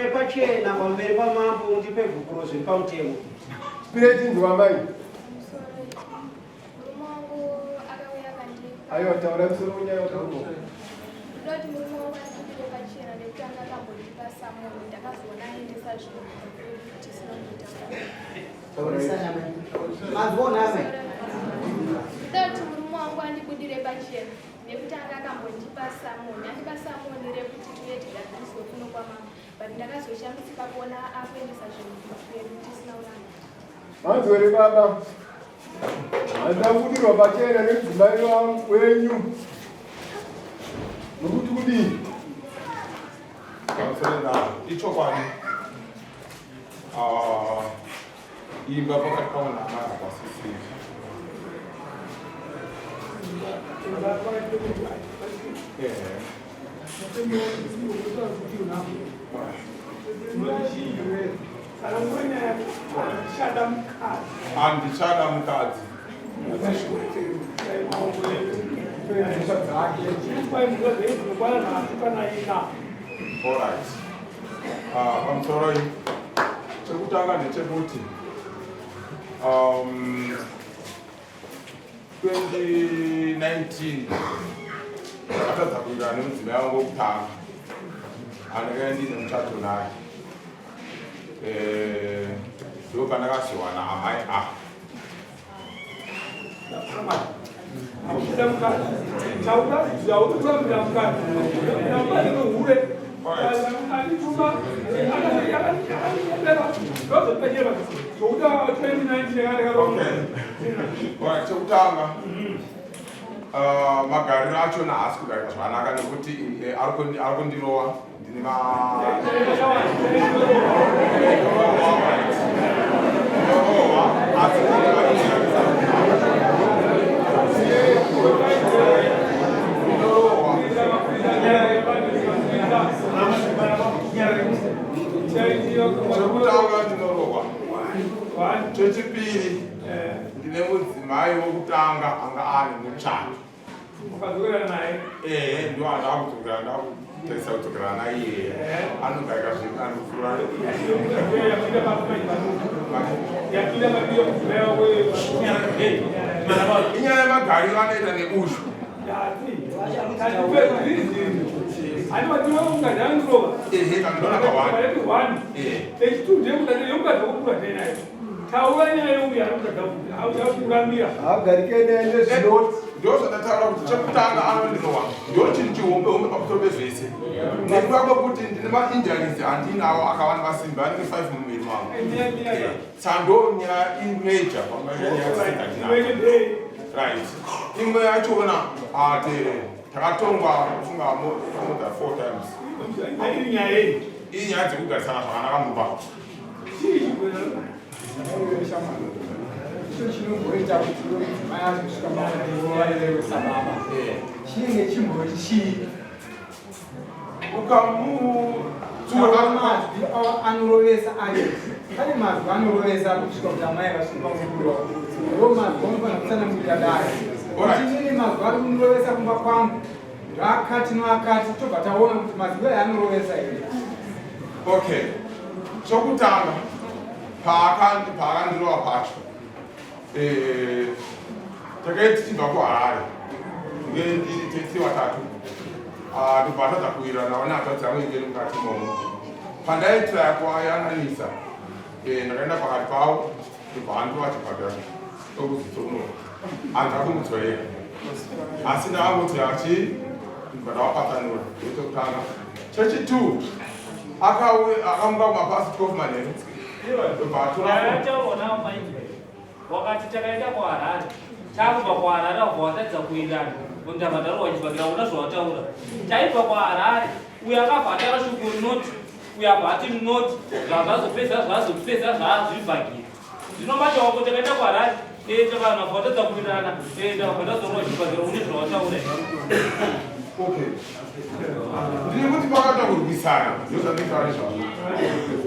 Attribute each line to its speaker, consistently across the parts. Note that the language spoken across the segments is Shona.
Speaker 1: Ndibudire pachena pamberi pamambo undipe gupuro zviri pamutemo.
Speaker 2: Tipirei tinzwa amai. Aiwa taura musoro wenyaya wataura.
Speaker 3: Ndinoti murume wangu andibudire pachena nekuti anga akambondipa samoni ndakazoona aendesa zvinhu tisina kuita.
Speaker 1: Mazviona amai.
Speaker 3: Ndinoti murume wangu andibudire pachena nekuti anga akambondipa samoni andipa samoni rekuti tiuye tigadziriswe kuno kwamama but ndakazoshamisika kuona akuendesa zvinhu kumba kwedu tisina kunana.
Speaker 2: Manzwa here baba? Handina kubudirwa pachena nemudzimai wenyu. Nokuti kudii?
Speaker 4: Pamusoro ichokwadi. Ah, imba pakati pavo naamai hapasisiri. Eh. Handichada mukadzi. Alright. Ah, pamusoro iyi chekutanga ndechekuti 2019 ndakatadza kuwirirana nemudzimai wangu wekutanga andakanga ndiine muchato naye eh, ndo pandakazowana amai a Chekutanga magariro achona haasi kugarika zvakanaka nekuti eh, ari kundirowa ndine asi Chekutanga ndinorohwa. Chechipiri ndine mudzimai wokutanga anga ane muchato. Ehe, ndo andakudzokera ndakutarisa kudzokera naiye. Anogarika zviri anofura. Inyaya yemagariro anoita neuzhu. Ndozvandataura kuti chekutanga anondirowa ndo chinhu chihombe hombe pamusoro pezvese nekuda kwekuti ndine mainjuries andinawo akawanda masimba anenge 5 mumuviri mangu Sando nyaya imeja right imwe yachona atere takatongwa kufunga more than four times iyi nyaya dzekugarisana zvakanaka mumba
Speaker 5: icho chinomboita kuti mudzimai azosvika pakurovarerusa baba chinenge chimbori chii
Speaker 4: Ukamutura
Speaker 5: mazwi anorovesa acho pane mazwi anorovesa kusvika kuti amai vasvike pakukurwa ndo mazwi anofanira kutsanangurira dare kuti inini mazwi ari kundirovesa kumba kwangu ndoakati noakati tobva taona kuti mazwi aya anorovesa here.
Speaker 4: Okay, chokutanga paakandirova pacho eh, takae tichibva kuharare tiri vatatu ah, ndobva atadza kuwirirana vane hanzvadzi yangu ingeri mukati imomo pandaitraya kuayananisa eh, ndakaenda pakati pavo ndobva andova chibhadhara okuziso kuno hanza kumudzwa iye asi ndaamuti achi ndobva ndavapatsanura ndechokutanga chechitwo akamuka kumapasi 12 manheru ndobva atora
Speaker 6: Wakati takaenda kuHarare, takubva kuHarare wabva watadza kuwirirana, ndabva ndarohwa chibhakera una zvawataura. Taibva kuHarare, uyo akabva ataura shoko rinoti, uyo abva ati rinoti, zvazvazopedza zvazopedza zvazvibhakira. Zvino manje wako takaenda kuHarare, enda vanhu vabva watadza kuwirirana, enda wabva ndazorohwa chibhakera une zvawataura.
Speaker 4: Okay. Ndiri kuti pakata kurwisana ndozvandinotaura nezvazvo.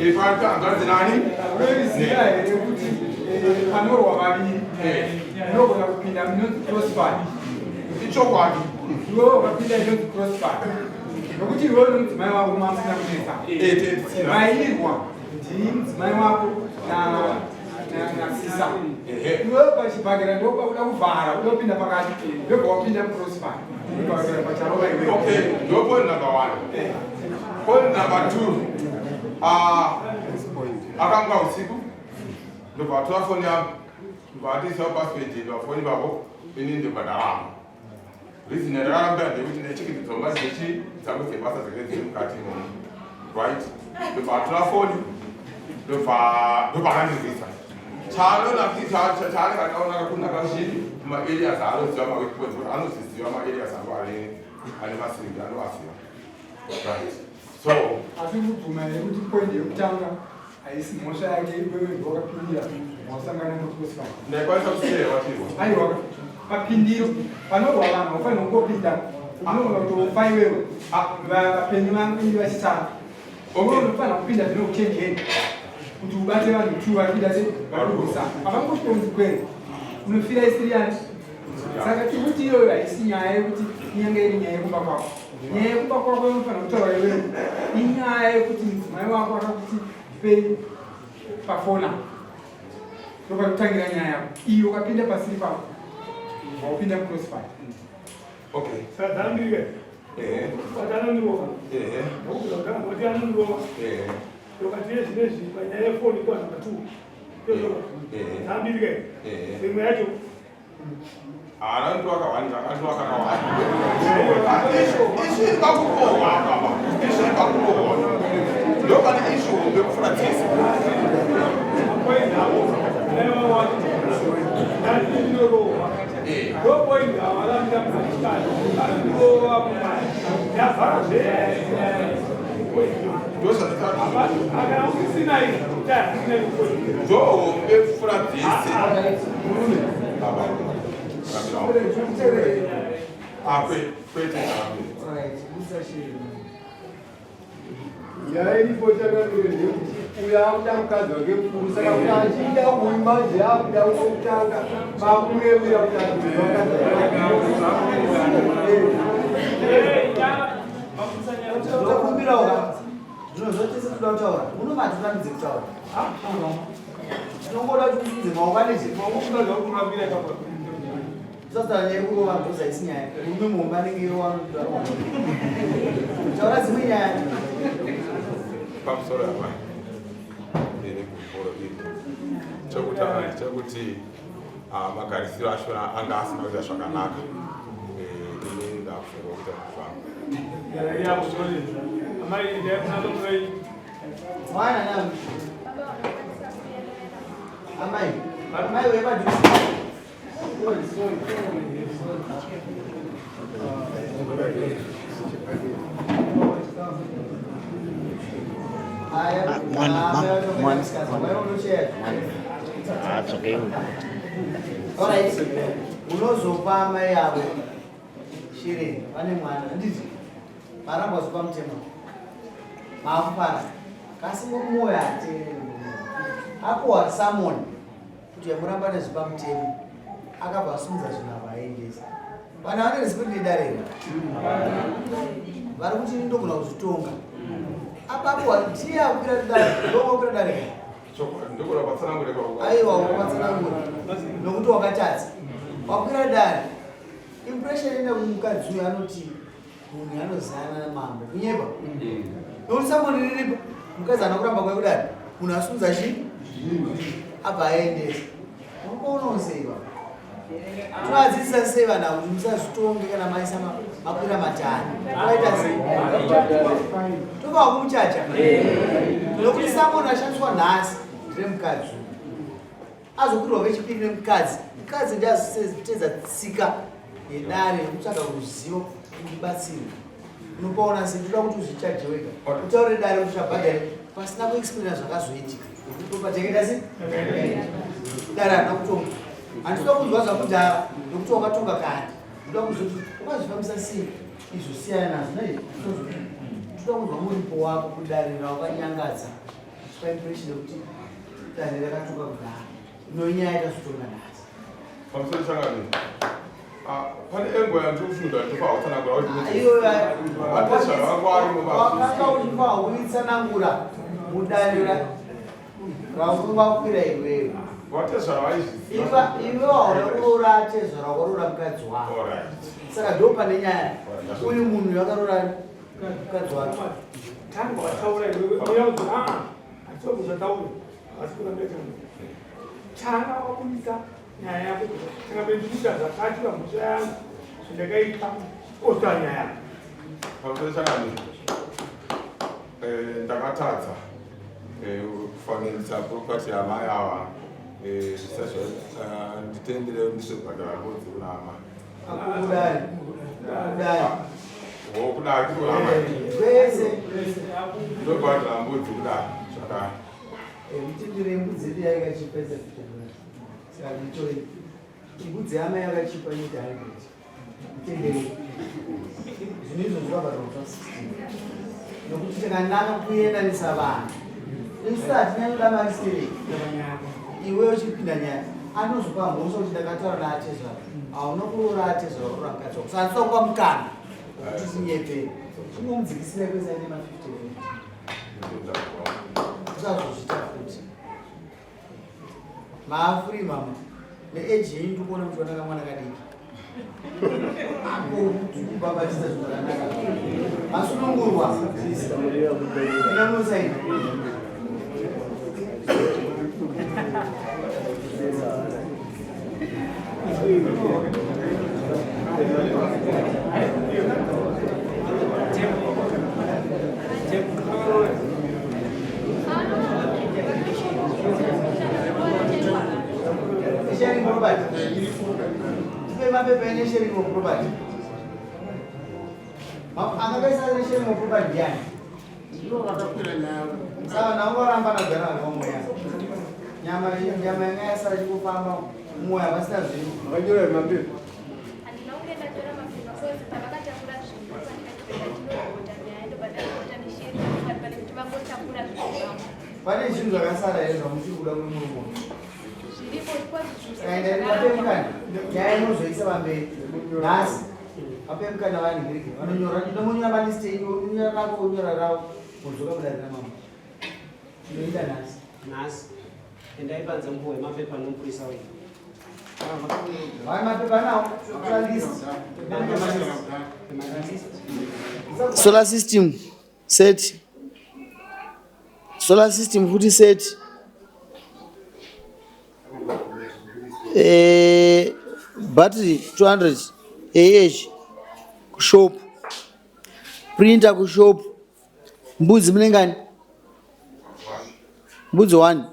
Speaker 4: Eh, pakati hanzvadzi nani?
Speaker 5: Unoziva here kuti eh, panorwa vaviri eh. unogona kupinda munonzi crossfire.
Speaker 4: Ichokwadi.
Speaker 5: Iwewe ukapinda inonzi crossfire. Nokuti iwewe nomudzimai wako mamusina kunetsa.
Speaker 4: Eh,
Speaker 5: Vairwa ndii mudzimai wako nasisa. Iwewe pachibhakera ndopakuda kuvhara uda kupinda pakati ndobva wapinda mucrossfire. Pacharova iwewe.
Speaker 4: Okay, ndo point number one. Point number two. Ah, akamuka usiku ndobva atora foni yangu ndobva atiisawo password pafoni pavo ini ndobva ndaramba. Reason yandakarambira ndeyekuti ndaichengeta dzomba dzechi dzangu dzebasa dzinge dziri mukati imomo. Right? Ndobva atora foni ndobva ndobva akandirwisa. Chaanonakisa chaanenge akaona kunaka zviri maareas aanoziva maweak points kuti anozviziva maareas angu ane ane masimbi anoaziva. Right. So
Speaker 5: Asi kubvuma here kuti point yekutanga haisi mhosva yake iwewe ndiwakapindira wasangana necrossfire.
Speaker 4: Ndaikwanisa kusiya watirwa.
Speaker 5: Aiwa papindiro panorwa vanhu haufanirwa kungopinda unogona kutofa iwewe vapenyu vangu vachisara.
Speaker 4: Okay.
Speaker 5: Unofanira kupinda zvine uchenjeri kuti ubate vanhu tu vari kuita se vari kurwisana. Havangosvika kunzi kwere unofira isiri yani. Saka tikuti iyoyo haisi nyaya yekuti inyange iri nyaya yekumba kwako. Nyaya yekumba kwako inofanira kutaura iwewe. Inyaya yekuti mudzimai wako akakuti ndipei pafona. Ndopanotangira nyaya yako. Iyo ukapinda pasiri pako waupinda mucrossfire.
Speaker 4: Okay.
Speaker 7: Saka dzanambirika
Speaker 4: Ehe.
Speaker 7: kuti anondirova
Speaker 4: Ehe.
Speaker 7: ndokubva anondirova
Speaker 4: Ehe.
Speaker 7: ndokati yezvinezvi panyaya yefoni kwa namba 2
Speaker 4: Ehe.
Speaker 7: dzanambirika
Speaker 4: Ehe.
Speaker 7: imwe yacho
Speaker 4: Haana mntu akawanda, akati akawanda. Ishu iri pakurohwa baba. Ishu iri pakurohwa. Ndopane ishu hombe kupfuura dzese. Eh. Ndohombe kupfuura dzese. Baba. Ah, kwete chakambira.
Speaker 2: Nyaya iripo chakamire ndeyekuti uyo akuda mukadzi wake mukuru saka kuti achida uyu manje akuda kutanga makurevera kuti adzidza mukadzi wake.
Speaker 8: Tokumbirawo ka zvino zvotese toda kutaura munomati urambidze kutaura tinongoda kuti usimudze maoko anezve usasara nyaya yekurova ndoza isi nyaya murume muhombe anenge irowa taura dzimwe nyaya
Speaker 4: Pamusoro apa. Ndine kumusoro iri. Chekutanga chekuti ah, magarisiro acho anga asina kuita zvakanaka. Eh, ini ndakufunga kuita zvangu.
Speaker 8: mwana nami
Speaker 3: Baba vanokwanisa kuenderera.
Speaker 8: amai amai wepadhuze
Speaker 9: Mwana, mwana, Ah, it's okay.
Speaker 8: Alright. Unozopa amai avo shereni vane mwana handiti maramba uzopa mutemo maakupara kasi mumwoyo hateereri apuwa samoni kuti yamuramba nezvipa mutemo akabva asimudza zvinhu apa aendesa vanhu vane respect yedare here vari kuti ini ndogona kuzvitonga apa apuwa ndiye akwira dare ndowakwira dare ka
Speaker 4: Chokwadi ndokura patsanangure kwa.
Speaker 8: aiwa wakatsanangura nokuti wakatadza wakwira dare impression ine kumukadzi uyu anoti munhu anozana namambo kunyepa nokuti samoni riripo mukadzi ana kuramba kwai kudare munhu asunza chi abva aendesa unopaonawo sei baba tinovadzidzisa sei vanhu ava kuti musazvitonge kana maisa makwira matare tovaita sei tobva kumuchacha nokuti samoni ashandiswa nhasi nderemukadzi uyu azokwirwa kechipiri nemukadzi mukadzi ndiye azotedza tsika yedare yekutsvaga ruzivo kuti unopaona sei ndoda kuti uzvichaje wega utaure dare kuti uchabhadhare pasina kuexplaina zvakazoitika takaita sei dare harina kutonga handinoda kunzwa zvakudhara nokuti wakatonga kare ndoda kuzoti wakazvifambisa sei izvo siyana nazvo nai toda kunzwa muripo wako kudare rawakanyangadza chipa impression yekuti dare rakatonga kudhara ino inyaya yakazotonga nhasi
Speaker 4: Pamusoro changamire. Ah, pane engo yandiri kufunga ndopa kutsanangura kuti
Speaker 8: Iyoyo
Speaker 4: vatezvara vangu varimo
Speaker 8: wakanga uchipa uitsanangura mudare raungakwira iwewe.
Speaker 4: Vatezvara vaizviziva.
Speaker 8: Iva iwe waona kuroora atezvara wakaroora mukadzi wako.
Speaker 4: Alright.
Speaker 8: Saka ndo pane nyaya. Uyu munhu akaroora mukadzi wake.
Speaker 7: Tanga wataura iwewe uya kuti aa hatisi kuzvataura asi kuna mbetano tanga wabudisa nyaya yako tanga bendikuita zvakati pamhosva yangu zvandakaita otaura nyaya yako.
Speaker 4: Pamusoro chakani ndakatadza kufananidza property yamai ava nditendere ndizobhadhara mbudzi kuna amai.
Speaker 8: Akudai. Kudai.
Speaker 4: Oh, kudai tiri kuna amai.
Speaker 8: Kwese kwese.
Speaker 4: Ndobhadhara mbudzi kudai zvakare.
Speaker 8: Mutendere mbudzi yedu yakachipa isa 50. Saka nditore mbudzi yamai yakachipa inoita 100. Mutendere. Zvinhu izvo zvakabhadharwa pa 16. Nokuti takanaka kuendanisa vanhu. Isu hatinyanyoda mari stereki. Iwe uchipinda nyaya anozopa mhosva kuti ndakataura naatezvara. Hauna kuroora atezvara waroora mukadzi wako. Saka handisa kupa mukana wekuti tinyepere. Chingomudzikisira kwese aine ma 50 50. Usazozviita futi. Maafuri mama. Neage yenyu ndikuona kuti wanaka mwana kadiki. Kubhabhatidza zvakanaka. Masunungurwa. Enda munosaina. Sharing property. Tipe mapepa ene sharing of property. Akakaisa ene sharing of property ndiani?
Speaker 10: Ndivo vakakwira nyaya.
Speaker 8: Saka navo varamba nagara vamwe. Nyama nyama yanga yasara chikufamba mwoyo havasina zvinhu.
Speaker 2: Makanyora mapepa.
Speaker 3: Handina kunge ndatora mapepa kozi pavakatakura zvinhu pandikati ndinoripota nyaya ndobva ndaripota nesharing property pane kuti vangotakura zvinhu zvangu.
Speaker 8: Pane zvinhu zvakasara here zvamuchiri kuda kune murume?
Speaker 3: Zviripo kozi zvinhu
Speaker 8: Kaenda vape mukana. Nyaya inozoisa pamberi. Nhasi. Vape mukana vanhu vanonyora. Inomonyora palist yenyu, unyora rako, unyora ravo. Modzoka mudare ramambo. Tinoita nhasi.
Speaker 1: Nhasi endai panze mupuwe mapepa nomupurisa wenyu.
Speaker 8: Vane mapepa nawo. Matora list. Solar system set. Solar system futi set. Battery 200 AH kushop. Printer kushop. Mbudzi munengani? Mbudzi 1.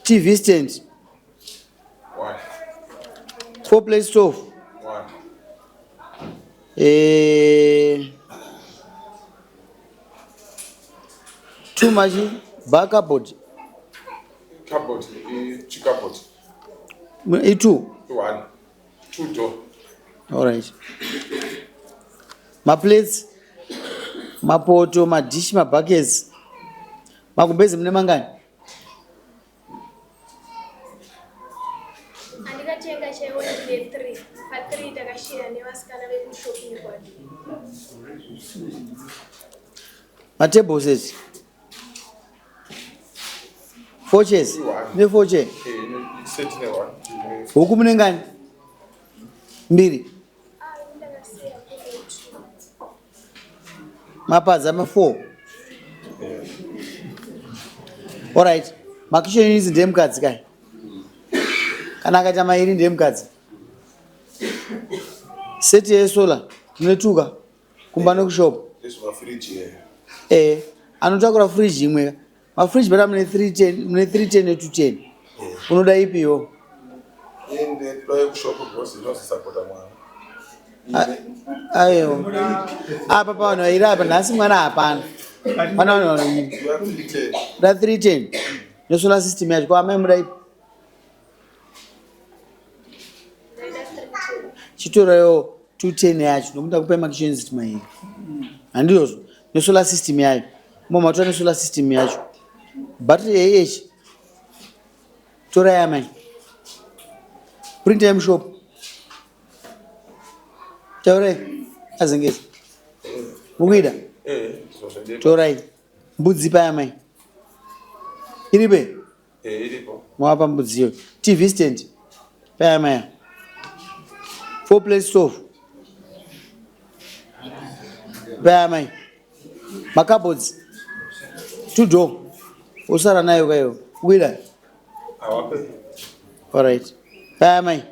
Speaker 8: TV stand.
Speaker 4: One.
Speaker 8: 4 plate stove.
Speaker 4: One. Too much bar cupboard. Cupboard, chicupboard.
Speaker 8: I2.
Speaker 4: One. Two door.
Speaker 8: All right. Maplates, mapoto, madish, mabuckets. Magumbezi mune mangani?
Speaker 3: Andikatenga chaiwo ndine 3 pa3 takashiya nevasikana vekushopping kwake.
Speaker 8: Matable set. 4 chairs. Ne 4 chair.
Speaker 4: Set ne one.
Speaker 8: Huku mune ngani? Mbiri.
Speaker 3: Ah, ndakasiya kune 2.
Speaker 8: Mapadza ma 4. All right. Makitchen units ndeyemukadzi kai. Kana akaita mairi ndeyemukadzi. Set yesolar mune tuka kumba nekushop.
Speaker 4: Ndezvo mafridge here.
Speaker 8: Anotakura fridge imwe. Mafridge bata mune 310, mune 310 ne 210. Unoda ipiwo?
Speaker 4: Ende ndoda yekushop because inozosapota mwana.
Speaker 8: Aiwa. Apa pavanhu vairi apa nhasi mwana hapana. Pana vanhu vanoyi. Da 310. Nesolar system yacho kwa amai muda ipi?
Speaker 3: Ndaida 310.
Speaker 8: Chitorayo 210 yacho nokuda kupa makitchen units mairi. Handizvozvo. Nesolar system yayo. Mo matora nesolar system yacho. Battery AH. Torai amai. Printer yemushop. Taurai azengezi. Mukuida?
Speaker 4: Eh,
Speaker 8: Torai. Mbudzi paya mai. Iripe?
Speaker 4: Eh, iripo.
Speaker 8: Mwapa mbudzi iyo. TV stand. Paya mai. Four plate stove. Paya mai. Macupboards. Two door. Usara nayo kayo. Ukuida?
Speaker 4: Awape.
Speaker 8: All right. Paya mai.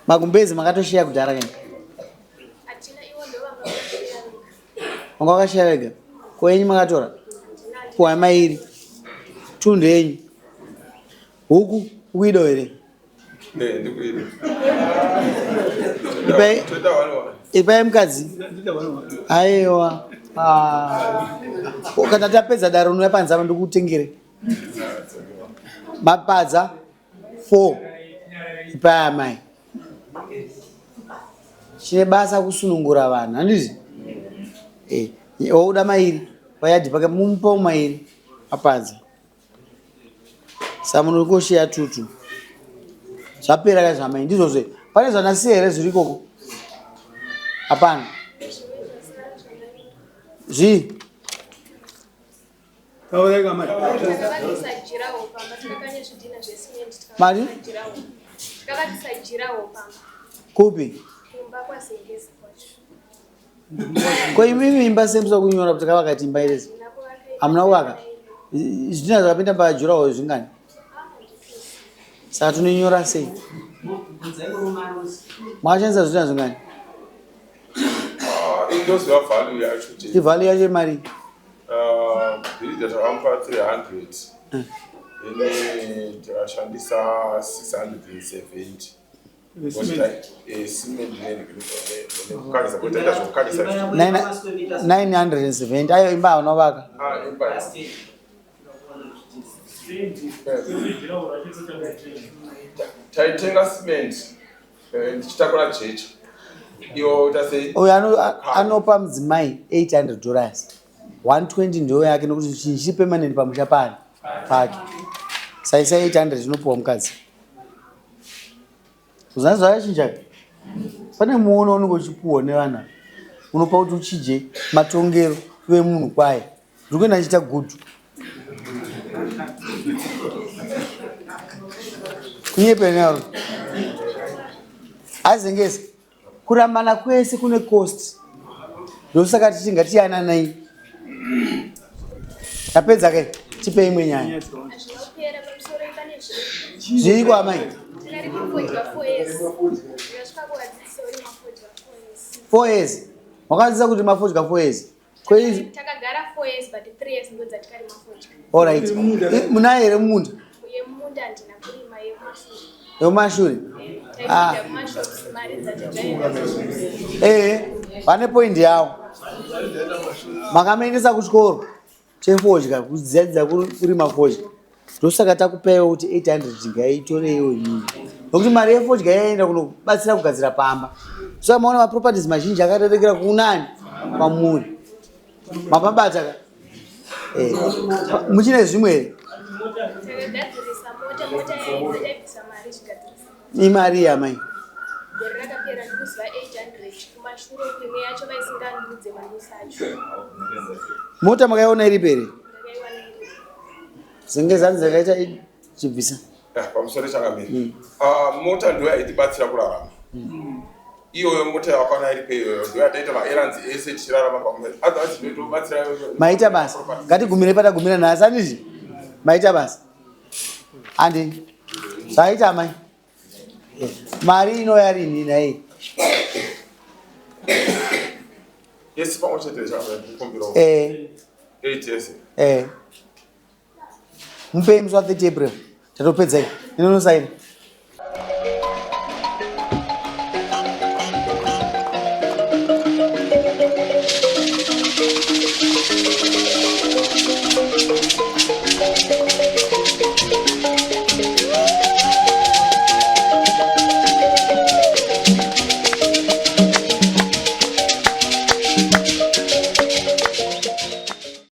Speaker 8: Magumbezi makatosheya kudhara kani? Wanga wakasheya vega. Ko yenyu makatora? Kuwa mairi. Tundu yenyu. Huku ukuido here?
Speaker 4: Eh, ndikuida.
Speaker 8: Ipai
Speaker 4: Toita one one.
Speaker 8: ipai mukadzi. Aiwa. Ah. Kana tapedza dare unouya panze apa ndikutengere. Mapadza 4 ipai amai. Chine basa kusunungura vanhu, handiti? Eh, wauda mairi payadhi pake mumupa mairi apadza. Sa munhu uri koshiya tutu. Zvapera ka zvamai ndizvozve. Pane zvanasiya here zviri ikoko? Hapana. Zvii?
Speaker 3: Takavakisa jirawo pamba takakanya zvidhina zvesimende
Speaker 8: Mari?
Speaker 3: tikavakisa jirawo. Takavakisa jirawo pamba
Speaker 8: Kupi?
Speaker 3: kumba kwaZengezi kwacho.
Speaker 8: Ko imimi imba semusa kunyora kuti takavaka timba irezi? Hamuna kuvaka? Zvidhina zvakapinda pajurawo zvingani? Saka tinonyora sei? Makashandisa zvidhina zvingani?
Speaker 4: Ah, indoziva value yacho chete.
Speaker 8: Ivalue yacho imari?
Speaker 4: Ah, bhiridha takamupa 300. Then takashandisa 670. Cement nekukanyisa kuti taita zvekukanyisa.
Speaker 8: 970 ayo imba hauna kuvaka.
Speaker 4: Ah, imba. Taitenga cement ndichitakura jecha. Iwo uta sei?
Speaker 8: Uyo anopa mudzimai 800 dollars. 120 ndiyo yake nokuti chinhu chiri permanent pamusha pari pake. Saisa 800 inopiwa mukadzi. Uzana zvakachinja. Pane muono unenge uchipuwa nevana. Unopa kuti uchije matongero uve munhu kwaye. Ndiri kuenda ndichiita gudu. Kunyepa naro. Azengezi. Kurambana kwese kune cost. Ndosaka tichi ngatiyananai. Tapedza ke tipe imwe nyaya.
Speaker 3: Zvinopera pamusoro pane zviri.
Speaker 8: Zviriko amai.
Speaker 3: Takarima fodya 4 years. Ndikasvika kuvadzidzisa kurima fodya 4 years.
Speaker 8: 4 years. Wakadzidza kuti mafodya 4 years. Kwei
Speaker 3: Takagara 4 years but 3 years ndo dzatikarima fodya.
Speaker 8: all right. Munaye here mumunda?
Speaker 3: Yemunda handina kurima yemashure.
Speaker 8: Yemumashure. Ah.
Speaker 3: Taipinda mumashops mari dzacho dzaenda kumashops.
Speaker 8: Eh, vane point yawo. Makamuendesa kuchikoro chefodya kudzidza kurima fodya. Ndosaka takupaiwo kuti 800 ngaitoreiwo inini. Nokuti mari yefodya yaenda kunobatsira kugadzira pamba. Saka maona maproperties mazhinji akarerekera kunani kwamuri. Mapabata ka? Eh. Muchine zvimwe here?
Speaker 3: Takagadzirisa mota, mota yaibva taibvisa mari ichigadzirisa.
Speaker 8: Imari yamai.
Speaker 3: Gore rakapera ndikuziva 800 kumashure kwimwe yacho vaisingandudze manusa acho.
Speaker 8: Mota makaiona iripo here?
Speaker 3: Ndakaiwana iripo.
Speaker 8: Dzinge zanzi dzakaita chibvisa.
Speaker 4: Pamusoro chakamira. Ah, mota ndiyo yaitibatsira kurarama. Iyoyo mota yakwana iripo iyoyo ndiyo yataita maerrands ese tichirarama pamwe. Otherwise ndinotobatsira.
Speaker 8: Maita basa. Ngatigumire patagumira nhasi handiti? Maita basa. Handi. Zvaita amai. Mari inouya rini nhai?
Speaker 4: Yes, pamwe chete chakumbira.
Speaker 8: Eh.
Speaker 4: 8 yes.
Speaker 8: Eh. Mupei musi wa 30 April. Tatopedza iyi. Inonosaina.